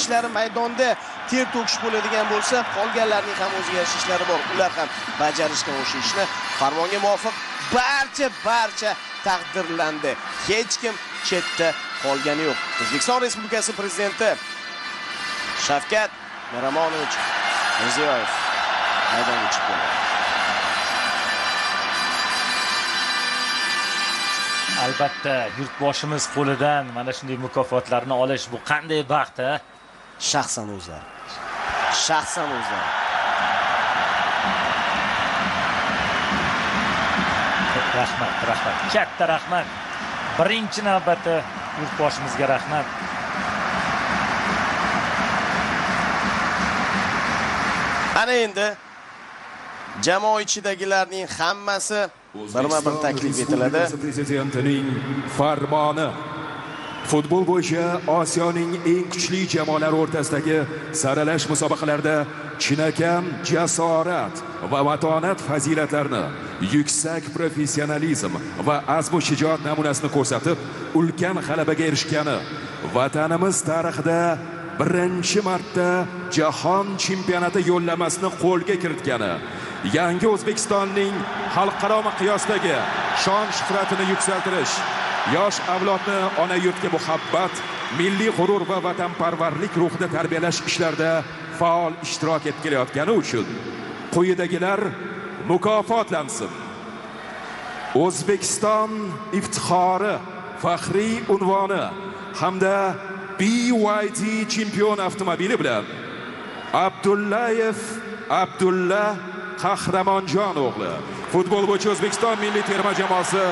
ishlari maydonda ter to'kish bo'ladigan bo'lsa, qolganlarning ham o'ziga yarasha ishlari bor. Ular ham bajarishgan o'sha ishni. Farmonga muvofiq barcha taqdirlandi. Hech kim chetda qolgani yo'q. O'zbekiston Respublikasi Prezidenti Shavkat Miromonovich Mirziyoyev maydonga chiqib keldi. Albatta, yurtboshimiz qo'lidan mana shunday mukofotlarni olish bu qanday baxt, a? Shaxsan o'zlari. Shaxsan o'zlari. Rahmat, rahmat. Katta rahmat. Birinchi navbatda yurtboshimizga rahmat. Ana endi jamoa ichidagilarning hammasi birma-bir taklif etiladi. Prezidentining farmoni. Futbol bo'yicha Osiyoning eng kuchli jamoalari o'rtasidagi saralash musobaqalarida chinakam jasorat va matonat fazilatlarini, yuksak professionalizm va azmu shijoat namunasini ko'rsatib, ulkan g'alabaga erishgani, vatanimiz tarixida birinchi marta jahon chempionati yo'llanmasini qo'lga kiritgani, yangi O'zbekistonning xalqaro miqyosdagi shon-shuhratini yuksaltirish, yosh avlodni ona yurtga muhabbat, milliy g'urur va vatanparvarlik ruhida tarbiyalash ishlarida faol ishtirok etib kelayotgani uchun quyidagilar mukofotlansin. O'zbekiston iftixori faxriy unvoni hamda BYD chempion avtomobili bilan Abdullayev Abdulla Qahramonjon o'g'li, futbol bo'yicha O'zbekiston milliy terma jamoasi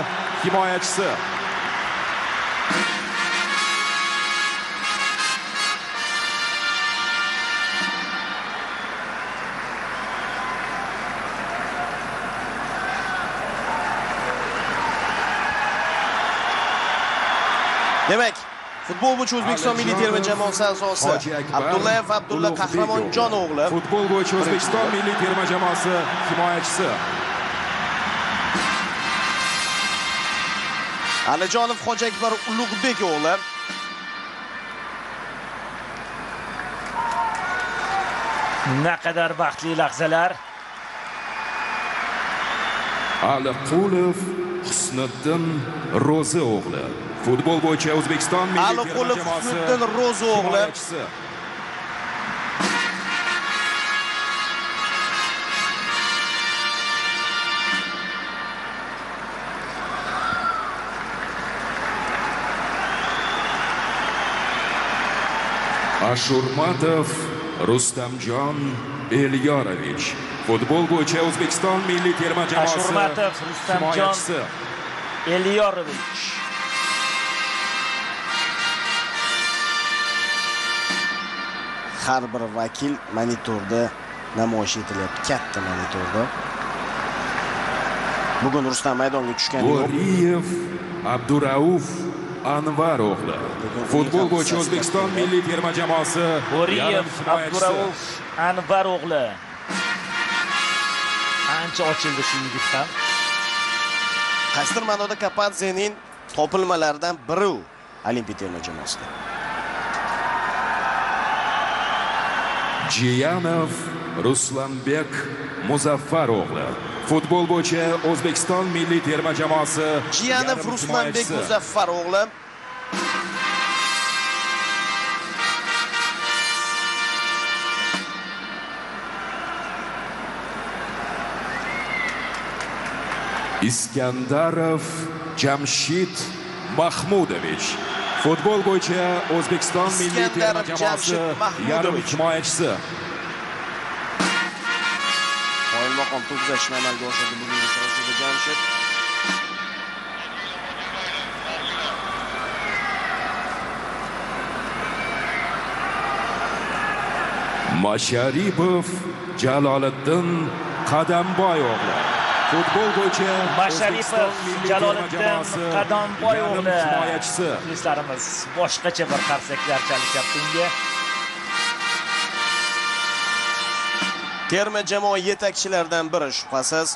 himoyachisi. Demak, futbol bo'yicha O'zbekiston milliy terma jamoasi a'zosi Abdullayev Abdulla Qahramonjon o'g'li, futbol bo'yicha O'zbekiston milliy terma jamoasi himoyachisi. Alijonov Hoji Akbar Ulug'bek o'g'li. Naqadar baxtli lahzalar. Aliqulov Husniddin Ro'zi o'g'li, futbol bo'yicha O'zbekiston milliy terma jamoasi Husniddin Ro'zi o'g'li. Ashurmatov Rustamjon Elyorovich, futbol bo'yicha O'zbekiston milliy terma jamoasi Ashurmatov Rustamjon Elyorovich. Har bir vakil monitorda namoyish etilyapti, katta monitorda. Bugun Rustam maydonga tushgani yo'q. Bo'riyev Abdurauf Anvar o'g'li, futbol bo'yicha O'zbekiston milliy terma jamoasi Bo'riyev Abdurauf Anvar o'g'li. Ancha ochildi shu yigit ham. Qaysidir ma'noda Kapadzening topilmalaridan biri u Olimpiya terma jamoasida. Jiyanov Ruslanbek Muzaffar o'g'li, futbol bo'yicha O'zbekiston milliy terma jamoasi Jiyanov Ruslanbek Muzaffar o'g'li. Iskandarov Jamshid Mahmudovich, futbol bo'yicha O'zbekiston milliy terma jamoasi yarim himoyachisi. Qoyilmaqom to'p uzatishni amalga oshirdi bugungi uchrashuvda Jamshid. Masharipov Jaloliddin Qadamboy o'g'li, futbol bo'yicha Masharipov Jaloliddin Qadamboy o'g'li himoyachisi. Muxlislarimiz boshqacha bir qarsaklar chalishyapti unga. Terma jamoa yetakchilaridan biri shubhasiz.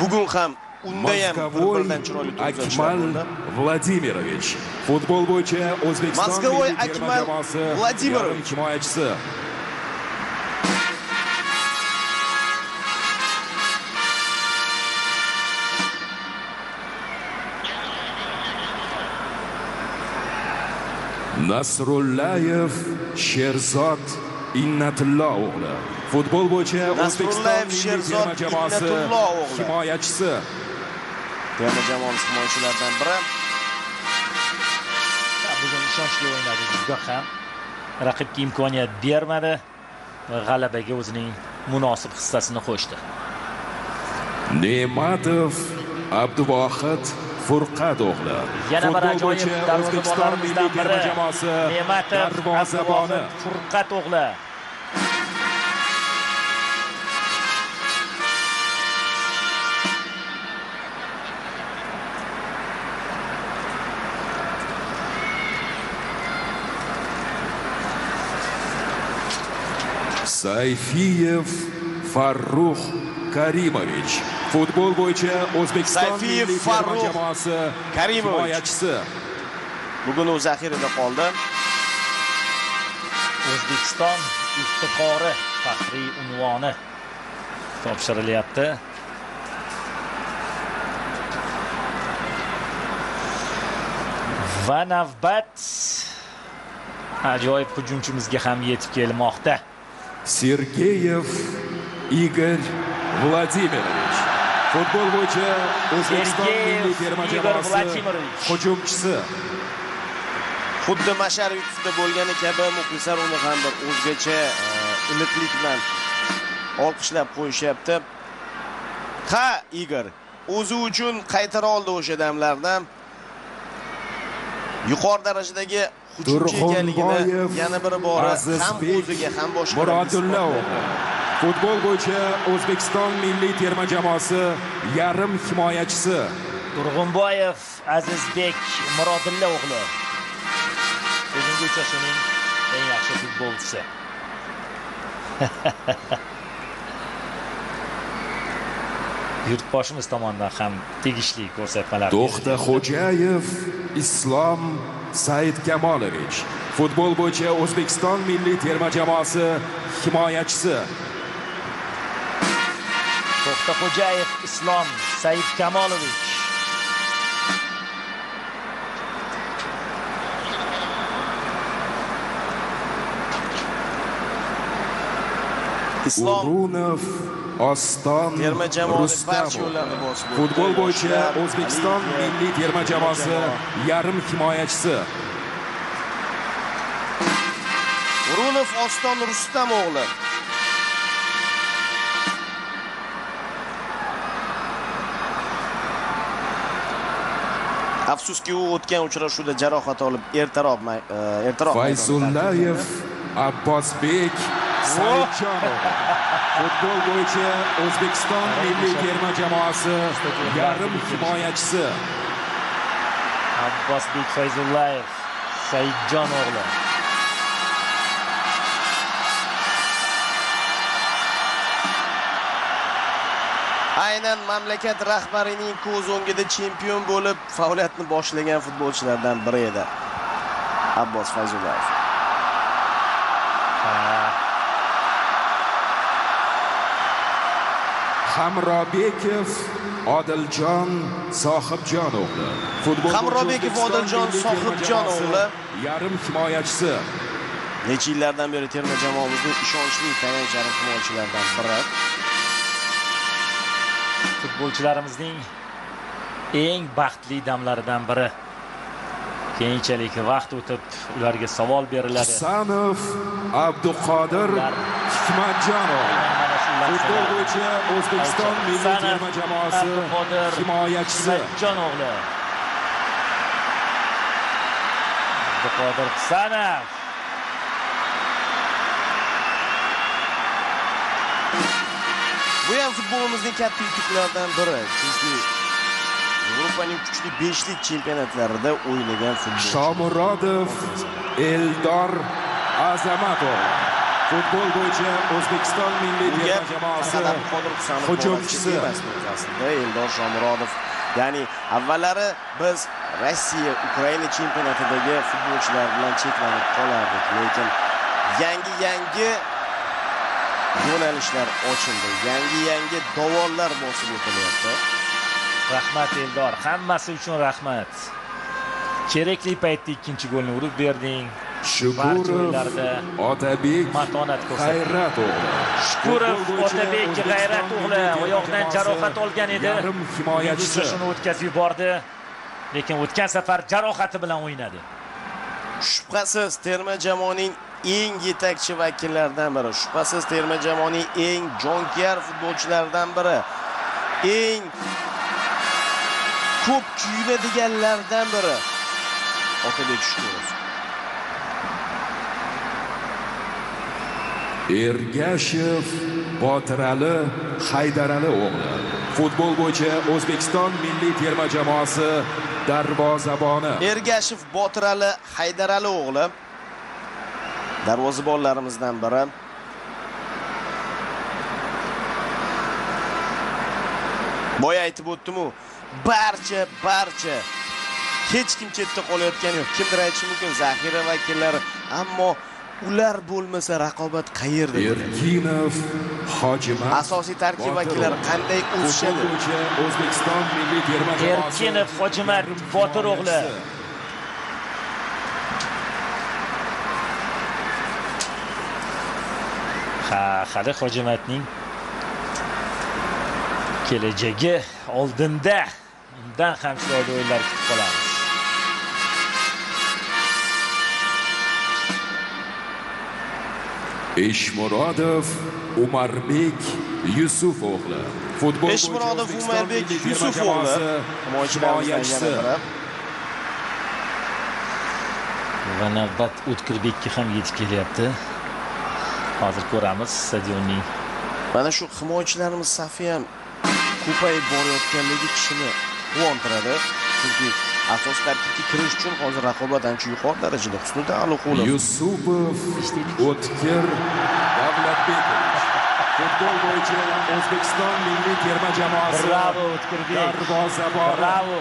Bugun ham Unda ham bir-biridan chiroyli to'p uzatishlar bo'ldi. Vladimirovich, futbol bo'yicha O'zbekiston milliy terma jamoasi yarim himoyachisi. Nasrullayev Sherzod Innatullo o'g'li, futbol bo'yicha O'zbekiston milliy terma jamoasi himoyachisi. Terma jamoamiz himoyachilaridan biri. Bugun ishonchli o'ynadi juda ham. Raqibga imkoniyat bermadi va g'alabaga o'zining munosib hissasini qo'shdi. Ne'matov Abduvohid Furqat o'g'li, futbol bo'yicha O'zbekiston milliy terma jamoasi darvozaboni. Furqat o'g'li. Sayfiyev Farrux Karimovich, futbol bo'yicha O'zbekiston milliy terma jamoasi himoyachisi. Bugun u zaxirada qoldi. O'zbekiston iftixori faxriy unvoni topshirilyapti. Va navbat ajoyib hujumchimizga ham yetib kelmoqda. Sergeyev Igor Vladimirovich, futbol bo'yicha O'zbekiston milliy terma jamoasi hujumchisi. Xuddi Masharipovda bo'lgani kabi muxlislar uni ham bir o'zgacha iliqlik bilan olqishlab qo'yishyapti. Ha, Igor o'zi uchun qaytara oldi o'sha damlardan. Yuqori darajadagi hujumchi ekanligini yana bir bora ham o'ziga ham boshqalarga. Futbol bo'yicha O'zbekiston milliy terma jamoasi yarim himoyachisi. Turg'unboyev Azizbek Murodilla o'g'li. Bugungi uchrashuvning eng yaxshi futbolchisi. Yurtboshimiz tomonidan ham tegishli ko'rsatmalar. To'xtaxo'jayev Islom Saidkamolovich, futbol bo'yicha O'zbekiston milliy terma jamoasi himoyachisi. To'xtaxo'jayev Islom Saidkamolovich. Islom O'runov Oston Rustamov, futbol bo'yicha O'zbekiston milliy terma jamoasi yarim himoyachisi. O'runov Oston Rustam o'g'li. Afsuski u o'tgan uchrashuvda jarohat olib ertaroq Fayzullayev Abbosbek Saidjonov, futbol bo'yicha O'zbekiston milliy terma jamoasi yarim himoyachisi. Abbosbek Fayzullayev Saidjon o'g'li. Aynan mamlakat rahbarining ko'z o'ngida chempion bo'lib faoliyatini boshlagan futbolchilardan biri edi Abbos Fayzullayev. Hamrobekov Odiljon Sohibjon o'g'li. Futbol Hamrobekov Odiljon Sohibjon o'g'li yarim himoyachisi. Necha yillardan beri terma jamoamizning ishonchli tayanch yarim himoyachilaridan biri. Futbolchilarimizning eng baxtli damlaridan biri. Keyinchalik vaqt o'tib ularga savol beriladi. Husanov Abduqodir Hikmatjonov, futbol bo'yicha O'zbekiston milliy terma jamoasi himoyachisi. Hikmatjon o'g'li. Abduqodir Husanov. Bu ham futbolimizning katta yutuqlaridan biri. Chunki Yevropaning kuchli 5lik chempionatlarida o'ynagan futbolchi. Shomurodov Eldor Azamatov, Futbol bo'yicha O'zbekiston milliy terma jamoasi hujumchisi aslida Eldor Shomurodov. Ya'ni avvallari biz Rossiya, Ukraina chempionatidagi futbolchilar bilan cheklanib qolardik, lekin yangi yo'nalishlar ochildi, yangi dovonlar bosib o'tilyapti. Rahmat Eldor, hammasi uchun rahmat. Kerakli paytda ikkinchi golni urib berding. Shukurov Otabek G'ayrat o'g'li. Shukurov Otabek G'ayrat o'g'li oyoqdan jarohat olgan edi. Yarim himoyachisi shuni o'tkazib yubordi. Lekin o'tgan safar jarohati bilan o'ynadi. Shubhasiz terma jamoaning eng yetakchi vakillaridan biri, shubhasiz terma jamoaning eng jonkuyar futbolchilaridan biri, eng ko'p kuyunadiganlardan biri Otabek Shukurov. Ergashev Botirali Haydarali o'g'li. Futbol bo'yicha O'zbekiston milliy terma jamoasi darvozaboni. Ergashev Botirali Haydarali o'g'li darvozabonlarimizdan biri. Boya aytib o'tdim-u, barcha hech kim chetda qolayotgani yo'q. Kimdir aytishi mumkin zaxira vakillari, ammo ular bo'lmasa raqobat qayerda? Erkinov Hojimat asosiy tarkib vakillari qanday o'sishadi? O'zbekiston milliy terma jamoasi Erkinov Hojimat Botir o'g'li. Ha, hali Hojimatning kelajagi oldinda. Undan ham chiroyli o'yinlar kutib qolamiz. Eshmurodov Umarbek Yusuf o'g'li. Futbol Eshmurodov Umarbek Yusuf o'g'li himoyachisi. Va navbat O'tkirbekka ham yetib kelyapti. Hozir ko'ramiz stadionning. Mana shu himoyachilarimiz safi ham ko'payib borayotganligi kishini quvontiradi. Chunki asosiy tarkibga kirish uchun hozir raqobat ancha yuqori darajada. Husniddin Aliqulov, Yusupov O'tkir Davlatbekovich. Futbol bo'yicha O'zbekiston milliy terma jamoasi. Bravo O'tkirbek. Darvozaboni. Bravo.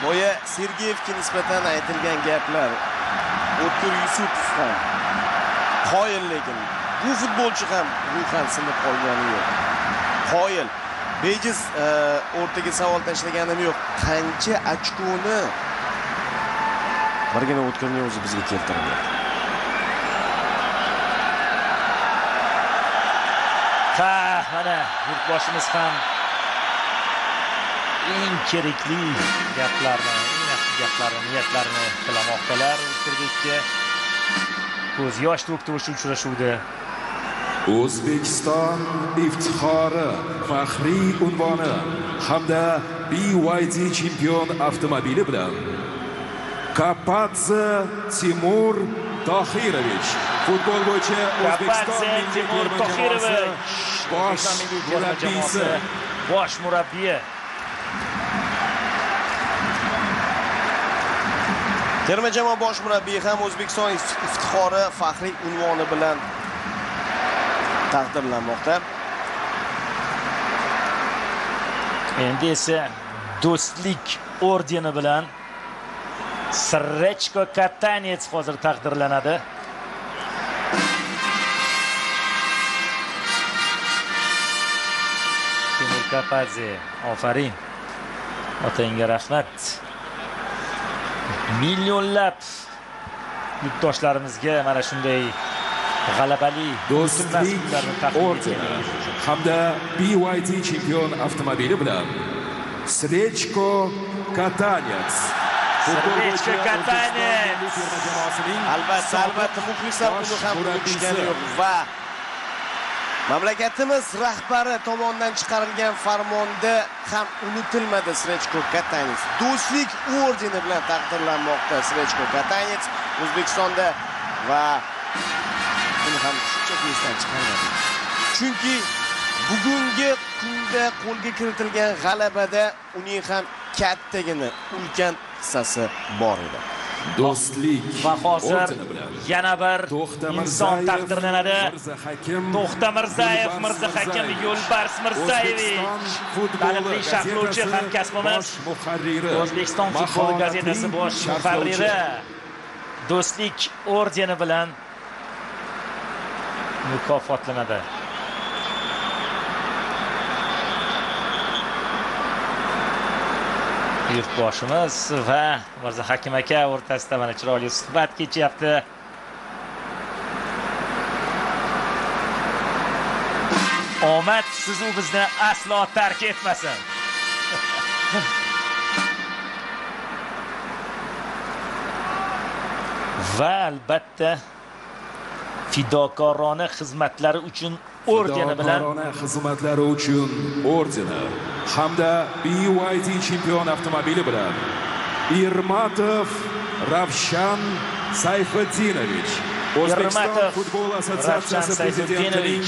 Boya Sergeyevga nisbatan aytilgan gaplar O'tkir Yusupov ham qoyil, lekin bu futbolchi ham ruhan sinib qolgani yo'q. Qoyil. Bejiz o'rtaga savol tashlaganim yo'q. Qancha ochkoni birgina O'tkirning o'zi bizga keltirib berdi. Ha, mana yurtboshimiz ham eng kerakli gaplarni, eng yaxshi gaplarni, niyatlarni tilamoqdalar O'tkirbekka. Ko'z yosh to'kdi o'sha uchrashuvda. O'zbekiston iftixori faxriy unvoni hamda BYD chempion avtomobili bilan Kapadze Timur Tohirovich. Futbol bo'yicha O'zbekiston milliy terma jamoasi bosh murabbiysi. Bosh murabbiyi. Terma jamoa bosh murabbiyi ham O'zbekiston iftixori faxriy unvoni bilan taqdirlanmoqda. Endi esa do'stlik ordeni bilan Srechko Katanets hozir taqdirlanadi. Timur Kapadze, ofarin. Otangga rahmat. Millionlab yurtdoshlarimizga mana shunday g'alabali do'stlik ordeni hamda BYD chempion avtomobili bilan Srechko Katanets. Srechko Katanets. Albatta, muxlislar buni ham unutishgani yo'q va mamlakatimiz rahbari tomonidan chiqarilgan farmonda ham unutilmadi Srechko Katanets. Do'stlik ordeni bilan taqdirlanmoqda Srechko Katanets O'zbekistonda va buni ham shunchaki esdan chiqarmadik. Chunki bugungi kunda qo'lga kiritilgan g'alabada uning ham kattagina ulkan hissasi bor edi. Do'stlik va hozir yana bir inson taqdirlanadi. To'xtamirzayev Mirzahakim Yo'lbars Mirzayevich, taniqli sharhlovchi hamkasbimiz, O'zbekiston futboli gazetasi bosh muharriri Do'stlik ordeni bilan mukofotlanadi. Yurtboshimiz va Mirzahakim aka o'rtasida mana chiroyli suhbat kechyapti. Omad sizu bizni aslo tark etmasin. Va albatta fidokorona xizmatlari uchun ordeni bilan, fidokorona xizmatlari uchun ordeni hamda BYD chempion avtomobili bilan Irmatov Ravshan Sayfutdinovich, O'zbekiston futbol assotsiatsiyasi prezidentining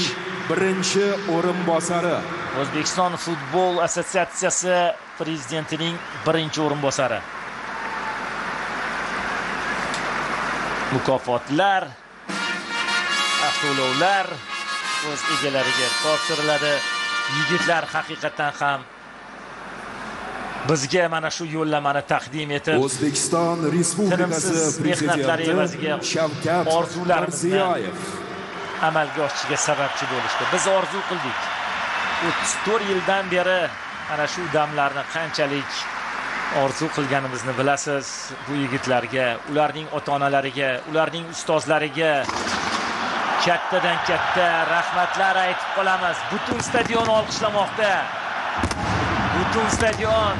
birinchi o'rinbosari. O'zbekiston futbol assotsiatsiyasi prezidentining birinchi o'rinbosari. Mukofotlar, avtoulovlar o'z egalariga topshiriladi. Yigitlar haqiqatan ham bizga mana shu yo'llamani taqdim etib, O'zbekiston Respublikasi prezidenti Shavkat orzularimizni amalga oshishiga sababchi bo'lishdi. Biz orzu qildik. 34 yildan beri mana shu damlarni qanchalik orzu qilganimizni bilasiz. Bu yigitlarga, ularning ota-onalariga, ularning ustozlariga kattadan katta rahmatlar aytib qolamiz. Butun stadion olqishlamoqda. Butun stadion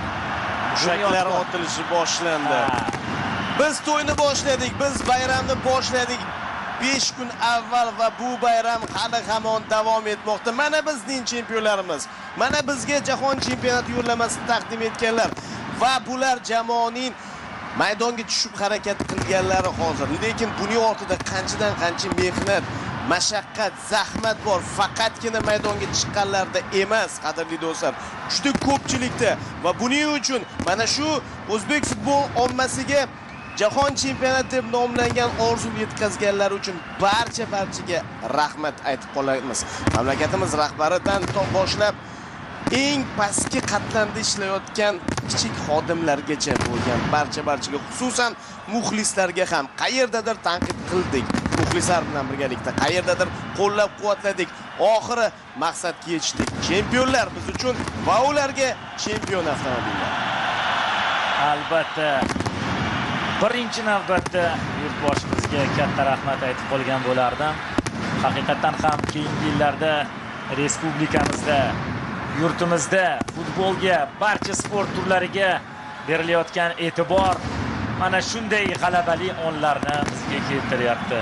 mushaklar otilishi boshlandi. Biz to'yni boshladik, biz bayramni boshladik 5 kun avval va bu bayram hali hamon davom etmoqda. Mana bizning chempionlarimiz, mana bizga jahon chempionati yo'llamasini taqdim etganlar va bular jamoaning maydonga tushib harakat qilganlari hozir. Lekin buning ortida qanchadan qancha mehnat, mashaqqat, zahmat bor. Faqatgina maydonga chiqqanlarda emas, qadrli do'stlar, juda ko'pchilikda va buning uchun mana shu o'zbek futbol ommasiga jahon chempionati deb nomlangan orzuni yetkazganlar uchun barcha-barchaga rahmat aytib qolamiz. Mamlakatimiz rahbaridan boshlab eng pastki qatlamda ishlayotgan kichik xodimlargacha bo'lgan barcha-barchaga, xususan muxlislarga ham qayerdadir tanqid qildik, muxlislar bilan birgalikda qayerdadir qo'llab-quvvatladik. Oxiri maqsadga yetishdik. Chempionlar biz uchun va ularga chempion avtomobillar. Albatta, birinchi navbatda yurtboshimizga katta rahmat aytib qolgan bo'lardim. Haqiqatan ham keyingi yillarda respublikamizda, yurtimizda futbolga, barcha sport turlariga berilayotgan e'tibor mana shunday g'alabali onlarni bizga keltiryapti.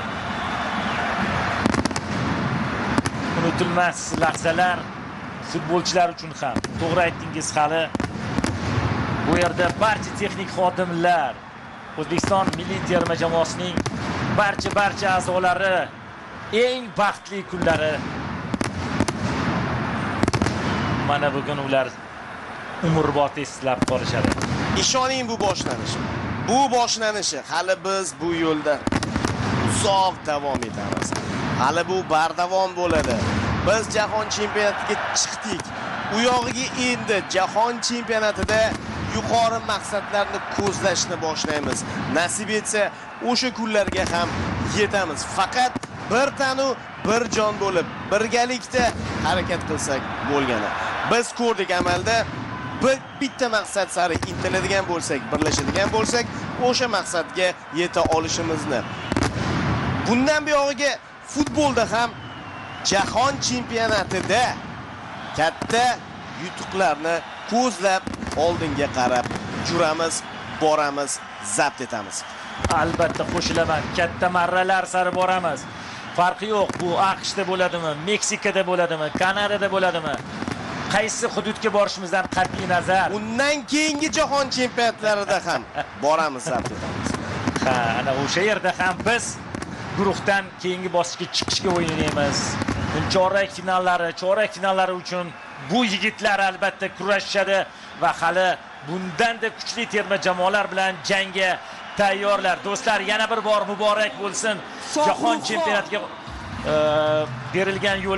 Unutilmas lahzalar futbolchilar uchun ham. To'g'ri aytdingiz, hali bu yerda barcha texnik xodimlar, O'zbekiston milliy terma jamoasining barcha a'zolari eng baxtli kunlari mana bugun ular umrbod eslab qolishadi. Ishoning, bu boshlanishi. Bu boshlanishi. Hali biz bu yo'lda uzoq davom etamiz. Hali bu bardavom bo'ladi. Biz jahon chempionatiga chiqdik. U yog'iga endi jahon chempionatida yuqori maqsadlarni ko'zlashni boshlaymiz. Nasib etsa o'sha kunlarga ham yetamiz. Faqat bir tanu bir jon bo'lib birgalikda harakat qilsak bo'lgani. Biz ko'rdik amalda, bitta maqsad sari intiladigan bo'lsak, birlashadigan bo'lsak, o'sha maqsadga yeta olishimizni. Bundan buyog'iga futbolda ham jahon chempionatida katta yutuqlarni ko'zlab oldinga qarab juramiz, boramiz, zabt etamiz. Albatta qo'shilaman. Katta marralar sari boramiz. Farqi yo'q, bu AQShda bo'ladimi, Meksikada bo'ladimi, Kanadada bo'ladimi? Qaysi hududga borishimizdan qat'iy nazar. Undan keyingi jahon chempionatlarida ham boramiz, zabt etamiz. Ha, ana o'sha yerda ham biz guruhdan keyingi bosqichga chiqishga o'ynaymiz. Chorak finallari, chorak finallari uchun bu yigitlar albatta kurashishadi va hali bundan-da kuchli terma jamoalar bilan jangga tayyorlar. Do'stlar, yana bir bor muborak bo'lsin. Jahon chempionatiga berilgan yo'l.